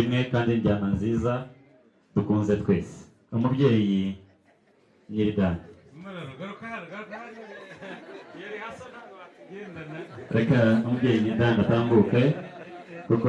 Imwe kandi injyana nziza dukunze twese, umubyeyi Nyiridani. Reka umubyeyi Nyiridani atambuke kuko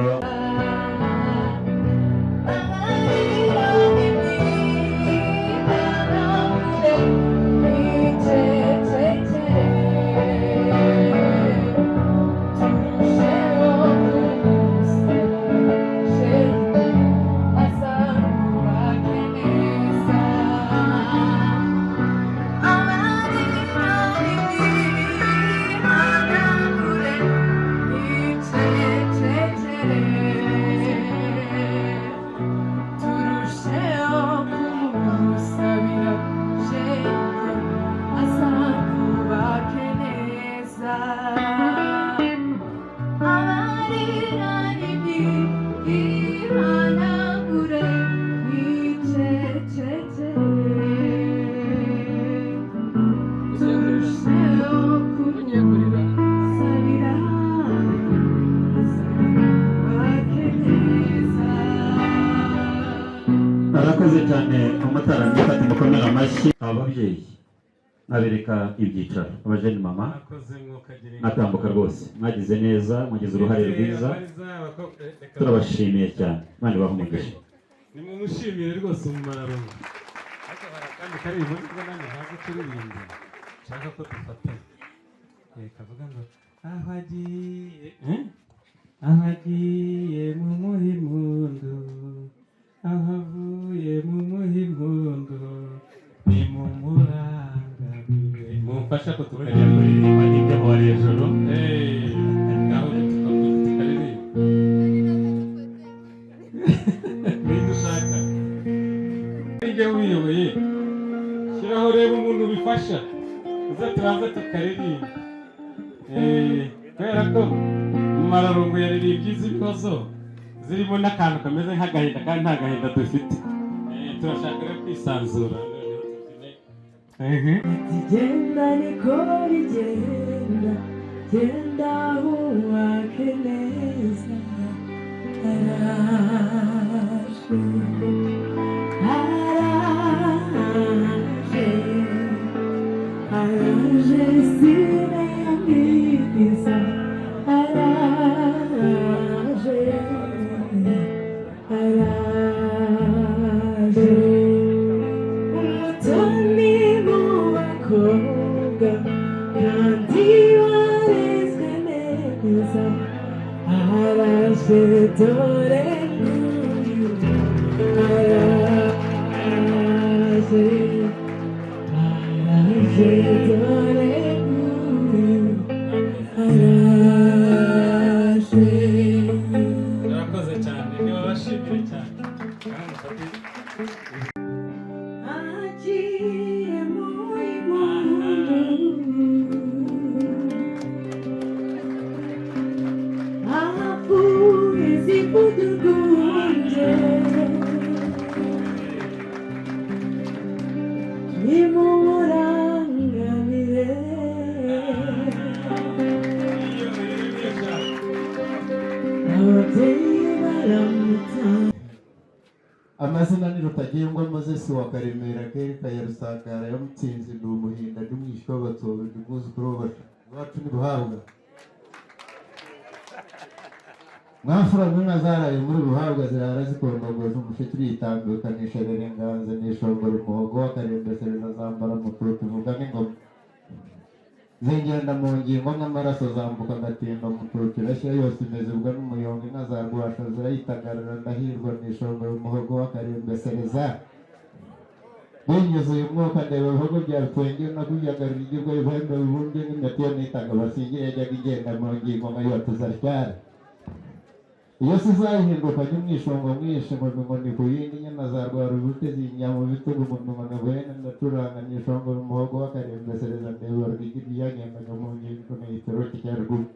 arakoze cyane umutaramyi. Fata umukomere amashyi ababyeyi, mwabereka ibyicaro abajeni mama mwatambuka rwose, mwagize neza, mwagize uruhare rwiza, turabashimiye cyane. Imana ibahe umugisha. Nimumushimire rwose umumararungu. Ariko hari akandi karirimbo nubwo nanjye ntazi kuririmba, nshaka ko dufatanya. Kavuga ngo aho agiye, aho agiye mumuhe impundu, aho avuye mumuhe impundu, nimumurangamire. Mumfasha ko tukaririmba n'ibyo wari hejuru. Ngaho tukaririmba ninde ushaka nijye wiyoboye, shyiraho reba umuntu ubifasha uza tubanza tukaririmba. Kubera ko Mumararungu yaririmbye iz'ibihozo zirimo n'akantu kameze nk'agahinda kandi nta gahinda dufite. Turashaka rero kwisanzura noneho tubyine. Genda niko bigenda, genda wubake neza. Araje, araje, araje sinayamwiza, araje, araje umutoni mu bakobwa kandi warezwe neza, araje dore nguyu, araje, araje dore nguyu, araje. Murakoze cyane, nibabashimire cyane. Ngaho mufate. Agiye muri mundu, avuye zivugurunge, nimumurangamire. Iyo muririmbye cyane. Ababyeyi baramuta. Amazina ni Rutagengwa Moses wa Karemera, Akarere ka Rusangara ya Mutsinzi. Ndi umuhinda, ndi mwishywa w'Abatsobe, ndi umwuzukuru w'Abasha. Iwacu ni Buhabwa. Mwamfura mwe zaraye muri Buhabwa, zirara zikondogoje umushiki, uritambuka nisherera inganzo, nishongora umuhogo w'akarembesereza, zambara mututu tuvuga n'ingoma, zingenda mu ngingo nk'amaraso, zambuka agatimba mututu, irashya yose imezibwa n'umuyonga, inka za Rwasha zirayitagarara. Ndahirwa nishongora umuhogo w'akarembesereza, binyuze uyu mwuka ndeba ibihugu bya Twenge nakuyagarira igirwa ibihembe bibumbye nk'imiti yo nitaga basingira, yajyaga igenda mu ngingo nkayibatuza ryari. Iyo si zahinduka nyumwishongo mwinshi ngo inkoni ku yindi, nyana za Rwarubute zinya mu bitugu ngo inkoni buhene, ndacuranga nishongora umuhogo w'akarembesereza, ndeba rwigirwa iyangendaga mu ngingo nayitoroke cya ruguru.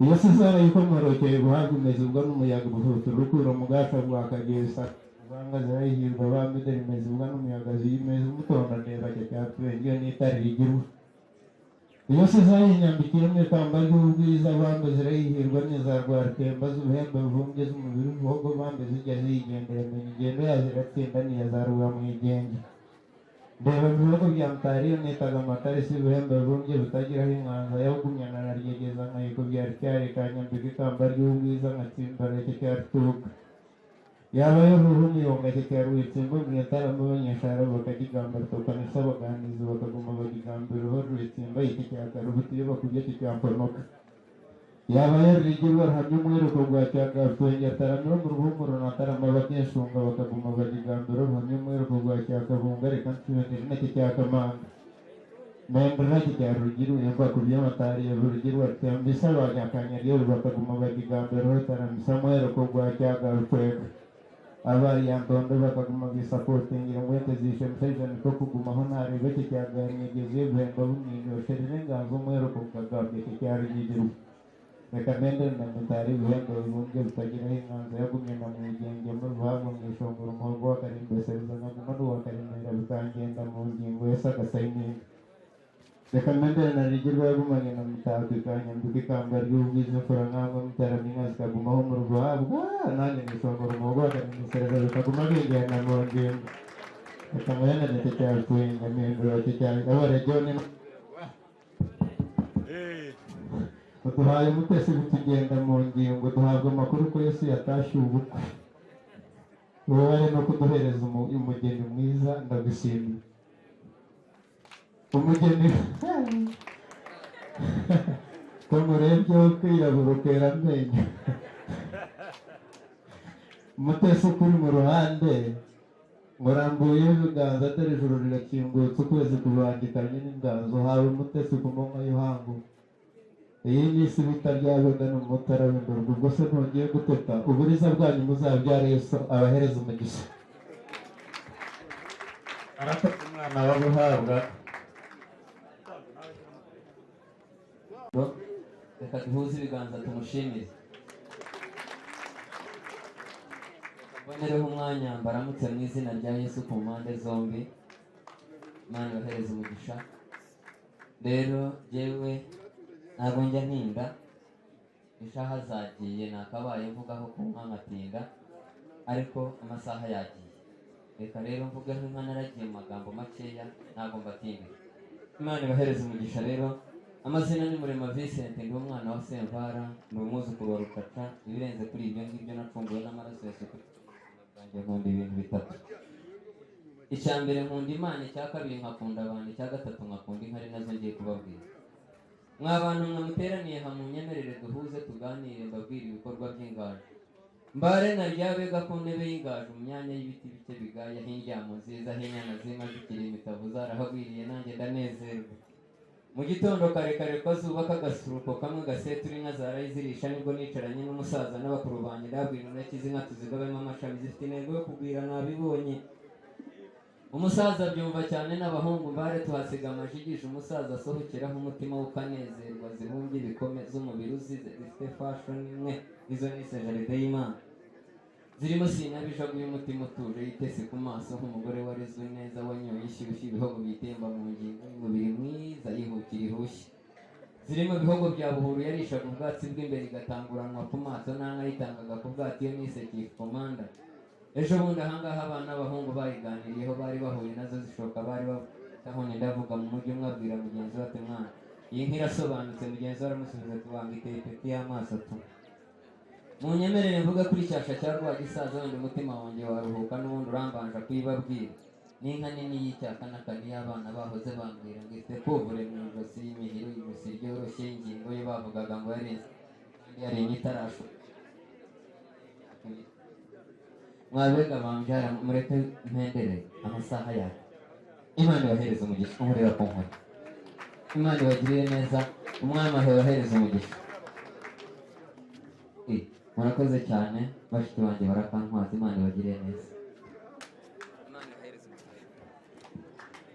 Iyo si zarayikomorokeye Buhabwa, imezibwa n'umuyaga, ubuhutu rukura mu bwaca bwa Kagesa uvanga, zirayihirwa bambideri, imezibwa n'umuyaga, ziyimeza umutondo, ndeba cya Twenge n'itarigirwa. Iyo se zayinyambikiyemo ikamba ry'ubwiza bambe zirayihirwa n'izarwara z'ubuhembe buvumbye z'umubiri w'ubuhogo bambe zijya ziyigendera menya ingendo yazo iratsinda n'iyazaruha mu igenge. Ndeba mu bihugu bya Mutariyo nitaga amatarisi y'ubuhembe buvumbye butagiraho inganzo yawugumyana na Ryegeza nkayiko bya Rucyari ikanyambika ikamba ry'ubwiza nkatsimbara icyo cya Rutubuga. Yaba yo umuyonga icyo cya Rwitsimba Nyatarama abanyeshara bakagigamba rutokanisa abaganizi bakaguma bagigambira uruhu Rwitsimba iki cya Karubuti iyo bakubye icyo cya Mponoka. Yaba yarigirwa ruhamya umwiruko rwa Cyagapfuye Nyatarama mu ruhumuro Natarama bakeshunga bakaguma bagigambira ruhamya umwiruko rwa Cyakabunga reka nsubire n'icyo cya Kamanga. Nendera icyo cya Rugiru yumva kubye amatari ya Rugirwa Tambisa abanyakanyaryo bakaguma bagigambira Taramisa umwiruko rwa Cyagapfuye. Abari yandondo bakaguma bisapotingira ngo yatezishe mushaija niko kugumaho ntarebe icyo cyaganyegeze buhemba bumwinyosherere inganzo umwiruko bukagambye icyo cya Rugirwa. Reka mende na Mutari buhembe bubumbye butagiraho inganzo yagumye na Mwigenge mu ruhango mu ishongoro umuhogo w'akarimbesereza nkaguma n'uwakaremera bikangenda mu ngingo y'esagasayininga. Reka mende na Rigirwa yagumanye na Mutako ikanyambika ikamba ry'ubwiza imfura nkangwa Mutarama inka zikagumaho mu ruhabwa nanjye mu ishongoro umuhogo w'akarimbesereza bikaguma bingenda mu ngingo. Reka mwene nicyo cya Rutwinga mpindura icyo cya Abarejoni. Uduhaye umutesi bitugenda mu ngingo duhabwa amakuru ko Yesu yatashye ubukwe. Wowe no kuduhereza umugeni mwiza ndagushimiye. Umugeni ko murebye kwirabura ukera amenyo. Umutesi kuri mu ruhande murambuye ibiganza dore ijuru rirakingutse ukwezi kubangikanye n'inganzo hawe umutesi ku manywa y'ihangu. Iyi ni isi bitaryabega n'umutara w'indurwa ubwo se ntugiye guteta uburiza bwanyu muzabyara Yesu abahereza umugisha. Arakoze umwana wa Buhabwa. Reka duhuze ibiganza tumushimire. Mbonereho umwanya mbaramutse mu izina rya Yesu ku mpande zombi. Imana ibahereze umugisha. Rero jyewe ntabwo njya ntinda, isaha zagiye nakabaye mvugaho ku nka nkatinda, ariko amasaha yagiye. Reka rero mvugeho inka naragiye mu magambo makeya ntabwo mbatindira. Imana ibahereze umugisha. Rero amazina ni Murema Vincent, ndi umwana wa Semvara, ndi umwuzukuru wa Rucaca. Ibirenze kuri ibyo ngibyo nacunguwe n'amaraso ya Yesu Kristo. Nkunda ibintu bitatu. Icya mbere nkunda Imana, icya kabiri nkakunda abantu, icya gatatu nkakunda inka, ari nazo ngiye kubabwira. Mwa bantu mwe muteraniye hamwe munyemerere duhuze tuganire mbabwire ibikorwa by'ingaju. Mbare na Ryabega ku ntebe y'ingaju mu myanya y'ibiti bike bigaya h'indyamo nziza h'inyana z'inka zikiri imitavu zarahagwiriye nanjye ndanezerwa. Mu gitondo kare kare ko zubaka agasuruko kamwe gasetura inka zarayizirisha nibwo nicaranye n'umusaza n'abakuru banjye ndabwira intoki z'inka tuzigabemo amashami zifite intego yo kugwira nabibonye. Umusaza abyumva cyane n'abahungu mbare tuhasiga amajigisha umusaza asohokeraho umutima ukanezerwa zibumbye ibikome z'umubiri uzize zifite fashion imwe izo ni jaride y'Imana. Zirimo sinabijaguye umutima utuje yitese ku maso nk'umugore warezwe neza wanyoye ishyushyu ibihogo bitemba mu ngingo y'umubiri mwiza yihukira ihushye. Zirimo ibihogo bya buhuru yarishaga ubwatsi bw'imbere igatanguranwa ku maso n'anka yitangaga ku bwatsi iyo nise Chief Commander. Ejo bundi ahangaha abana b'abahungu bayiganiriyeho bari bahuye nazo zishoka bari bahone ndavuga mu mujyi umwe abwira mugenzi we ati mwana iyi nka irasobanutse, mugenzi we aramusubiza ati wanga iteye ipeti y'amaso tu. Munyemerere mvuga kuri cyasha cya Rwagisaza wenda umutima wanjye waruhuka n'ubundi urambanja kuyibabwira. N'inka nini y'icyaka n'akani y'abana bahoze bambwira ngo ifite kuvure mu ijosi y'imihiro ijosi ryoroshye ingingo ye bavugaga ngo yarenze kandi yarenye itarashoka. Mwabega bambyara mureke mpendere amasaha yawe. Imana ibahereze umugisha umurira ku nkoni. Imana ibagirire neza, umwami abahereze umugisha. Murakoze cyane bashiki banjye barakantwaza, Imana ibagirire neza.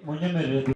Munyemerere.